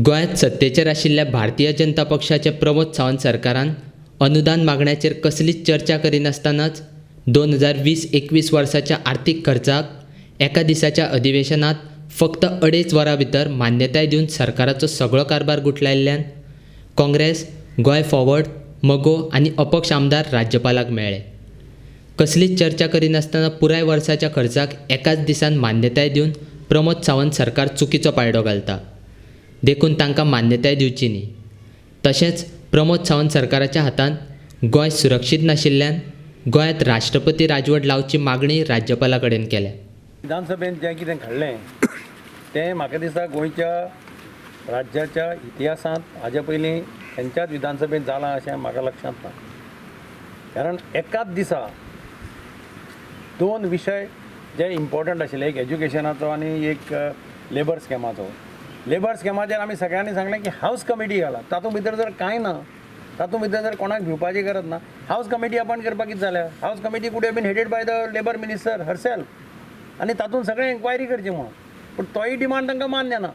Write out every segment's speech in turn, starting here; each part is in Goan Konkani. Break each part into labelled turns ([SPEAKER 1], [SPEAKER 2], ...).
[SPEAKER 1] गोंयांत सत्तेचेर आशिल्ल्या भारतीय जनता पक्षाचे प्रमोद सावंत सरकारान अनुदान मागण्याचेर कसलीच चर्चा करिनासतनाच 2020-21 वर्साच्या आर्थीक खर्चाक एका दिसाच्या अधिवेशनात फक्त 2.5 वरां भितर मान्यताय दिवन सरकाराचो सगळो कारभार गुठलायिल्ल्यान काँग्रेस, गोंय फॉरवर्ड, मगो आनी अपक्ष आमदार राज्यपालाक मेळ्ळे. कसलीच चर्चा करिनासतना पुराय वर्साच्या खर्चाक एकाच दिसान मान्यताय दिवन प्रमोद सावंत सरकार चुकीचो पायडो घालता, देखून तांकां मान्यताय दिवची न्ही. तशेंच प्रमोद सावंत सरकाराच्या हातांत गोंय सुरक्षीत नाशिल्ल्यान गोंयांत राष्ट्रपती राजवट लावची मागणी राज्यपाला कडेन केल्या.
[SPEAKER 2] विधानसभेन जें कितें घडलें तें म्हाका दिसता गोंयच्या राज्याच्या इतिहासांत हाजे पयलीं खंयच्याच विधानसभेन जालां अशें म्हाका लक्षांत ना. कारण एकाच दिसा दोन विशय जे इम्पॉर्टंट आशिल्ले, एक एज्युकेशनाचो आनी एक लेबर स्कॅमाचो. लेबर स्कॅमाचेर आमी सगळ्यांनी सांगलें की हावस कमिटी घाला, तातूंत भितर जर कांय ना, तातूंत भितर जर कोणाक भिवपाची गरज ना, हावस कमिटी अपॉयंट करपाक कितें जाल्या? House committee could have been headed by the labour minister herself आनी तातूंत सगळें एन्क्वायरी करची म्हणून. पूण तोय डिमांड तांकां मान्य ना.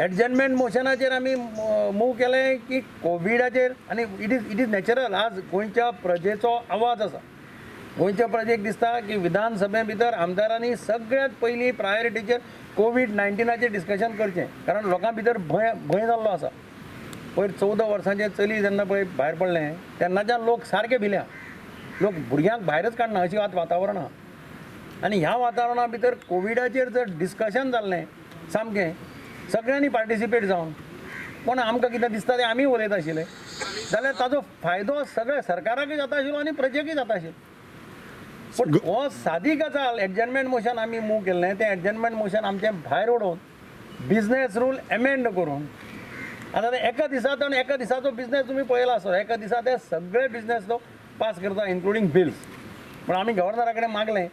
[SPEAKER 2] एडजर्नमेंट मोशनाचेर आमी मूव केलें की कोविडाचेर, आनी it is natural. आज गोंयच्या प्रजेचो आवाज आसा, गोंयच्या प्रजेक दिसता की विधानसभे भितर आमदारांनी सगळ्यांत पयलीं प्रायोरिटीचेर कोवीड-19आचेर डिस्कशन करचें, कारण लोकां भितर भंय भंय जाल्लो आसा. पयर 14 वर्सांचें चली जेन्ना पळय भायर पडलें तेन्नाच्यान लोक सारके भिल्या, लोक भुरग्यांक भायरच काडना अशी आतां वातावरण आहा. आनी ह्या वातावरणा भितर कोविडाचेर जर डिस्कशन जाल्लें सामकें सगळ्यांनी पार्टिसिपेट जावन, कोण आमकां कितें दिसता तें आमी उलयता आशिल्ले, जाल्यार ताजो फायदो सगळ्या सरकाराकूय जाता आशिल्लो आनी प्रजेकूय जाता आशिल्लो. पूण हो सादी गजाल एडजर्नमेंट मोशन आमी मूव केल्लें, तें एडजर्नमेंट मोशन आमचें भायर उडोवन बिजनेस रूल एमेंड करून आतां ते एका दिसांत, आनी एका दिसाचो बिजनेस तुमी पळयला आसतलो, एका दिसा ते सगळे बिजनेस तो पास करता इन्क्लुडींग बिल्स. पूण आमी गव्हर्नरा कडेन मागलें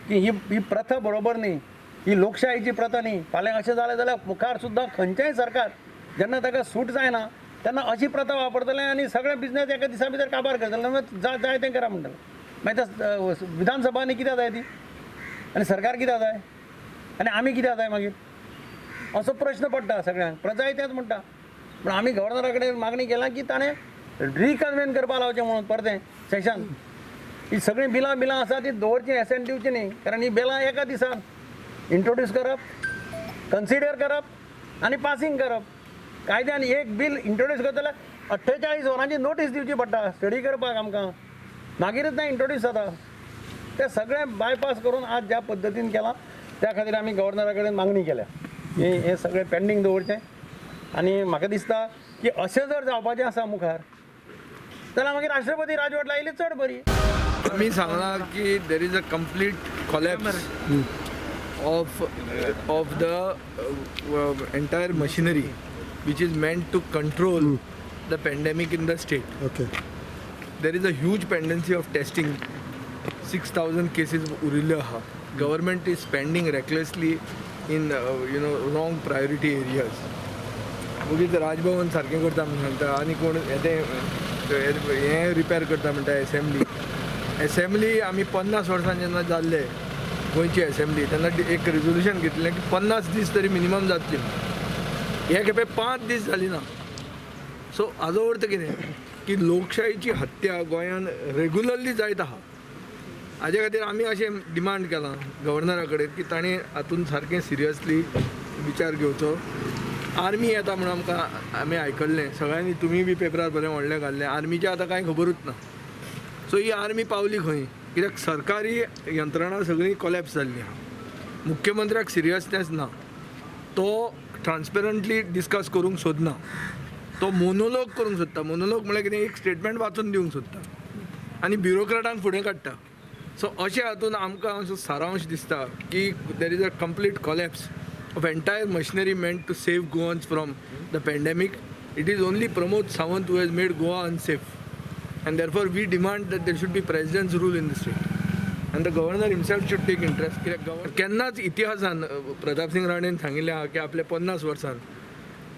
[SPEAKER 2] की ही ही प्रथा बरोबर न्ही, ही लोकशाहीची प्रथा न्ही. फाल्यां अशें जालें जाल्यार मुखार सुद्दां खंयचेंय सरकार जेन्ना ताका सूट जायना तेन्ना अशी प्रथा वापरतलें आनी सगळे बिजनेस एका दिसा भितर काबार करतले, जाय तें करा म्हणटलें. मागीर ते विधानसभा आनी कित्याक जाय ती, आनी सरकार कित्याक जाय, आनी आमी कित्याक जाय मागीर, असो प्रश्न पडटा सगळ्यांक. प्रजाय तेंच म्हणटा. पूण आमी गव्हर्नरा कडेन मागणी केला की ताणें रिकन्वेन करपाक लावचें म्हणून परतें सेशन. ही सगळीं बिलां बिलां आसा ती दवरचीं, एसेंट दिवची न्ही, कारण ही बिलां एका दिसान इंट्रोड्यूस करप, कन्सिडर करप आनी पासींग करप. कायद्यान एक बील इंट्रोड्यूस करता जाल्यार 48 वरांची नोटीस दिवची पडटा स्टडी करपाक आमकां, मागीरच तें इंट्रोड्यूस जाता. तें सगळें बायपास करून आज ज्या पद्दतीन केलां त्या खातीर आमी गव्हर्नरा कडेन मागणी केल्या की हें सगळें पेंडींग दवरचें. आनी म्हाका दिसता की अशें जर जावपाचें आसा मुखार जाल्यार मागीर राष्ट्रपती राजवट लायली चड बरी.
[SPEAKER 3] आमी सांगलां की there is a complete collapse of the entire machinery which is meant to control the pandemic in the state.
[SPEAKER 4] Okay.
[SPEAKER 3] There is a huge pendency of testing. 6,000 cases उरिल्ल्यो आहा. Government is spending recklessly in wrong priority areas. मागीर राजभवन सारकें करता म्हूण सांगता, आनी कोण हें हें रिपेर करता म्हणटा. एसेंब्ली एसेंब्ली आमी 50 वर्सां जेन्ना जाल्ले गोंयची एसेंब्ली तेन्ना एक रेजोल्युशन घेतलें की 50 दीस तरी मिनिमम जातली. हे खेपे 5 दीस जाली ना. सो हाजो अर्थ कितें की लोकशाहीची हत्या गोंयान रेगुलरली जायत आहा. हाजे खातीर आमी अशें डिमांड केलां गव्हर्नरा कडेन की ताणें हातूंत सारकें सिरियसली विचार घेवचो. आर्मी येता म्हणून आमकां आमी आयकल्लें सगळ्यांनी, तुमी बी पेपरार बरें व्हडलें घाल्लें. आर्मीचें आतां कांय खबरूच ना. सो ही आर्मी पावली खंय, कित्याक सरकारी यंत्रणा सगळीं कोलॅप्स जाल्ली आहा. मुख्यमंत्र्याक सिरियसनेस ना, तो ट्रान्सपेरंटली डिस्कस करूंक सोदना, तो मोनोलॉग करूंक सोदता. मोनोलॉग म्हळ्यार कितें, एक स्टेटमेंट वाचून दिवंक सोदता आनी ब्युरोक्रेटांक फुडें काडटा. सो अशें हातून आमकां असो सारांश दिसता की there is a complete collapse of entire machinery meant to save Goans from the pandemic. It is only Pramod Sawant who has made Goa unsafe, and therefore we demand that there should be president's rule in the state and the governor himself should take interest. कित्याक केन्नाच इतिहासान प्रतापसिंग राणेन सांगिल्लें आहा की आपल्या 50 वर्सान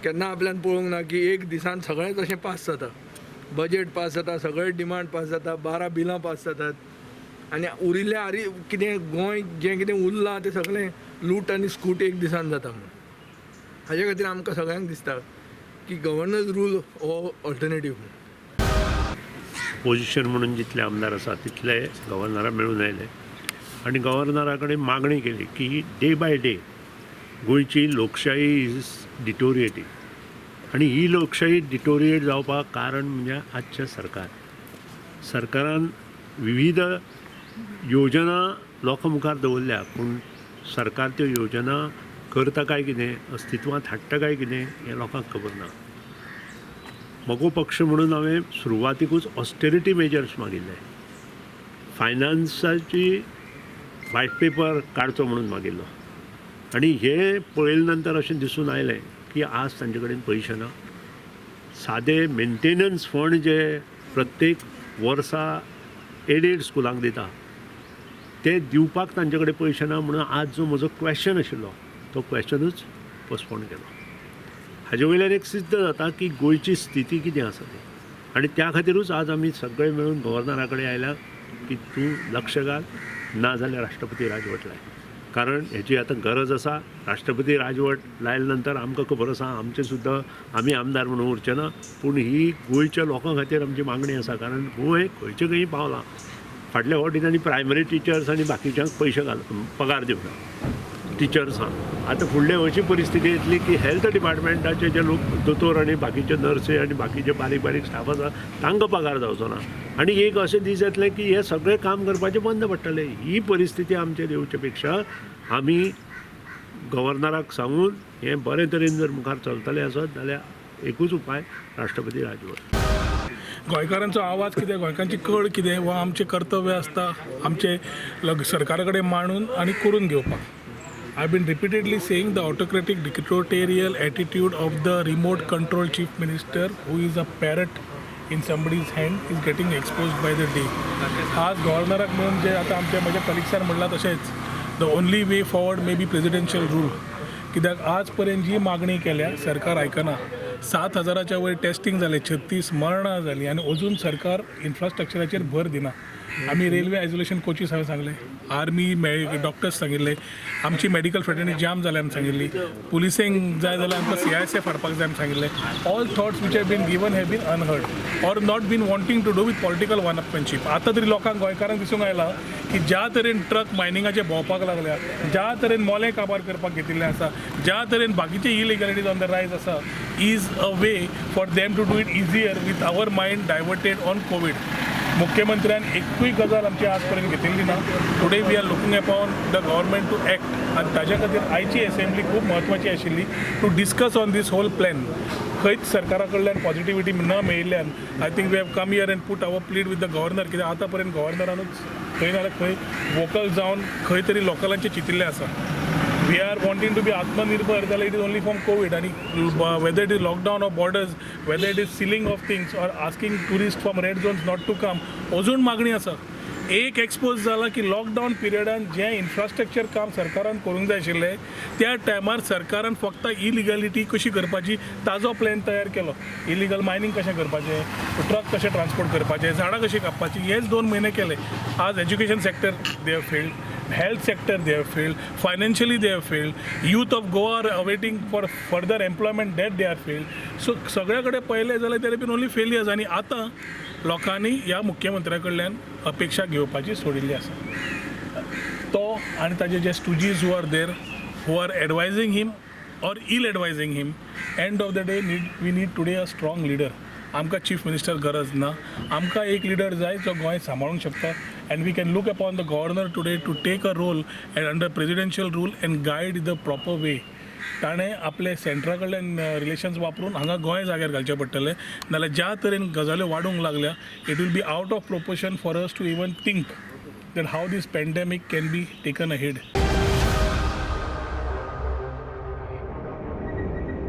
[SPEAKER 3] केन्ना आपल्यान पळोवंक ना की एक दिसान सगळेंच अशें पास जाता, बजेट पास जाता, सगळे डिमांड पास जाता, 12 बिलां पास जातात आनी उरिल्लें आरी कितें गोंय जें कितें उरलां तें सगळें लूट आनी स्कूट एक दिसान जाता म्हणून. हाजे खातीर आमकां सगळ्यांक दिसता की गव्हर्नर्स रूल हो ऑल्टरनेटीव.
[SPEAKER 4] ऑपोजिशन म्हणून जितले आमदार आसा तितले गव्हर्नरा मेळून आयले आनी गव्हर्नरा कडेन मागणी केली की डे बाय डे गोंयची लोकशाही is डिटोरिएटींग आनी ही लोकशाही डिटोरिएट जावपाक कारण म्हणजे आजचें सरकार. सरकारान विविध योजना लोकां मुखार दवरल्या पूण सरकार त्यो योजना करता काय कितें, अस्तित्वांत हाडटा काय कितें हें लोकांक खबर ना. मगो पक्ष म्हणून हांवें सुरवातीकूच ऑस्टेरिटी मेजर्स मागिल्ले, फायनान्साची व्हायट पेपर काडचो म्हणून मागिल्लो आनी हें पळयले नंतर अशें दिसून आयलें की आज तांचे कडेन पयशे ना. सादे मेंटेनन्स फंड जे प्रत्येक वर्सा एडेड स्कुलांक दिता ते दिवपाक तांचे कडेन पयशे ना म्हणून आज जो म्हजो क्वेश्चन आशिल्लो तो क्वेश्चनूच पोस्टपोन केलो. हाजे वयल्यान एक सिद्ध जाता की गोंयची स्थिती कितें आसा ती आनी त्या खातीरूच आज आमी सगळे मेळून गव्हर्नरा कडेन आयल्या की तूं लक्ष घाल, ना जाल्यार राष्ट्रपती राजवट लाय, कारण हेची आतां गरज आसा. राष्ट्रपती राजवट लायले नंतर आमकां खबर आसा आमचें सुद्दां आमी आमदार म्हणून उरचे ना, पूण ही गोंयच्या लोकां खातीर आमची मागणी आसा. कारण गोंय खंयचे खंय पावलां. फाटल्या फावटी तांणी प्रायमरी टिचर्स आनी बाकीच्यांक पयशे घाल पगार दिवना टिचर्सांक. आतां फुडले अशी परिस्थिती येतली की हेल्थ डिपार्टमेंटाचे जे लोक दोतोर आनी बाकीचे नर्सी आनी बाकीचे बारीक बारीक स्टाफ आसा तांकां पगार जावचो ना आनी एक अशें दीस येतले की हे सगळें काम करपाचें बंद पडटलें. ही परिस्थिती आमचेर येवचे पेक्षा आमी गव्हर्नराक सांगून हें बरे तरेन जर मुखार चलतलें आसत जाल्यार एकूच उपाय, राष्ट्रपती राजवट.
[SPEAKER 5] गोंयकारांचो आवाज कितें, गोंयकारांची कळ कितें हो आमचें कर्तव्य आसता आमचें सरकारा कडेन मांडून आनी करून घेवपाक. I have been repeatedly saying the autocratic dictatorial attitude of the remote control chief minister who is a parrot in somebody's hand is getting exposed by the day. आज गव्हर्नराक म्हणून जे आतां आमचे म्हज्या कलिग्सान म्हणलां तशेंच the only way forward may be presidential rule. कित्याक आज पर्यंत जी मागणी केल्या सरकार आयकना. 7,000च्या वयर टेस्टिंग जालें, 36 मरणां जालीं आनी अजून सरकार इन्फ्रास्ट्रक्चराचेर भर दिना. आमी रेल्वे आयसोलेशन कोचीस हांवें सांगलें, आर्मी डॉक्टर्स सांगिल्ले, आमची मेडिकल फ्रेटर्निटी जाम जाल्या आमी सांगिल्ली, पुलिसेंक जाय जाल्यार आमकां CISF हाडपाक जाय आमी सांगिल्लें. All thoughts which have been given have been unheard or not been wanting to do with political one upmanship. आतां तरी लोकांक गोंयकारांक दिसूंक आयलां की ज्या तरेन ट्रक मायनिंगाचे भोंवपाक लागल्या, ज्या तरेन मोलें काबार करपाक घेतिल्लें आसा, ज्या तरेन बाकीचे इलिगलिटीज ऑन the rise आसा, is a way for them to do it easier with our mind diverted on COVID. मुख्यमंत्र्यान एकूय गजाल आमची आज पर्यंत घेतिल्ली ना. Today we are looking upon the government to act आनी ताज्या खातीर आयची एसेंब्ली खूब म्हत्वाची आशिल्ली to discuss on this whole plan. खंयच सरकारा कडल्यान पॉजिटिविटी न मेळिल्ल्यान I think we have come here and put our plead with the governor. कित्याक आतां पर्यंत गव्हर्नरानूच खंय ना जाल्यार खंय वोकल जावन खंय तरी लोकलांचें चिंतिल्लें आसा. We are wanting to be आत्मनिर्भर जाल्यार it is only from COVID. आनी whether it is lockdown of borders, whether it is sealing of things or asking tourist from red zones not to come, अजून मागणी आसा. एक एक्सपोज जाला की लॉकडावन पिरियडान जें इन्फ्रास्ट्रक्चर काम सरकारान करूंक जाय आशिल्लें त्या टायमार सरकारान फक्त इलिगलिटी कशी करपाची ताजो प्लॅन तयार केलो. इलिगल मायनींग कशें करपाचें, ट्रक कशें ट्रान्सपोर्ट करपाचें, झाडां कशीं कापपाचीं, हेच 2 म्हयने केले. आज education sector they have failed, health sector they have failed, financially they have failed, youth of Goa are awaiting for further employment that they are failed. So सगळ्या कडेन पळयलें जाल्यार there been only failures. आनी आतां लोकांनी ह्या मुख्यमंत्र्या कडल्यान अपेक्षा घेवपाची सोडिल्ली आसा. तो आनी ताजे जे stooges who are there who are advising him or ill advising him, end of the day we need today a strong leader. आमकां चीफ मिनिस्टर गरज ना, आमकां एक लिडर जाय जो गोंय सांबाळूंक शकता. And we can look upon the governor today to take a role and under presidential rule and guide the proper way. ताणें आपले सेंट्रा कडल्यान रिलेशन्स वापरून हांगा गोंय जाग्यार घालचें पडटलें, नाल्यार ज्या तरेन गजाल्यो वाडूंक लागल्या it will be out of proportion for us to even think that how this pandemic can be taken ahead.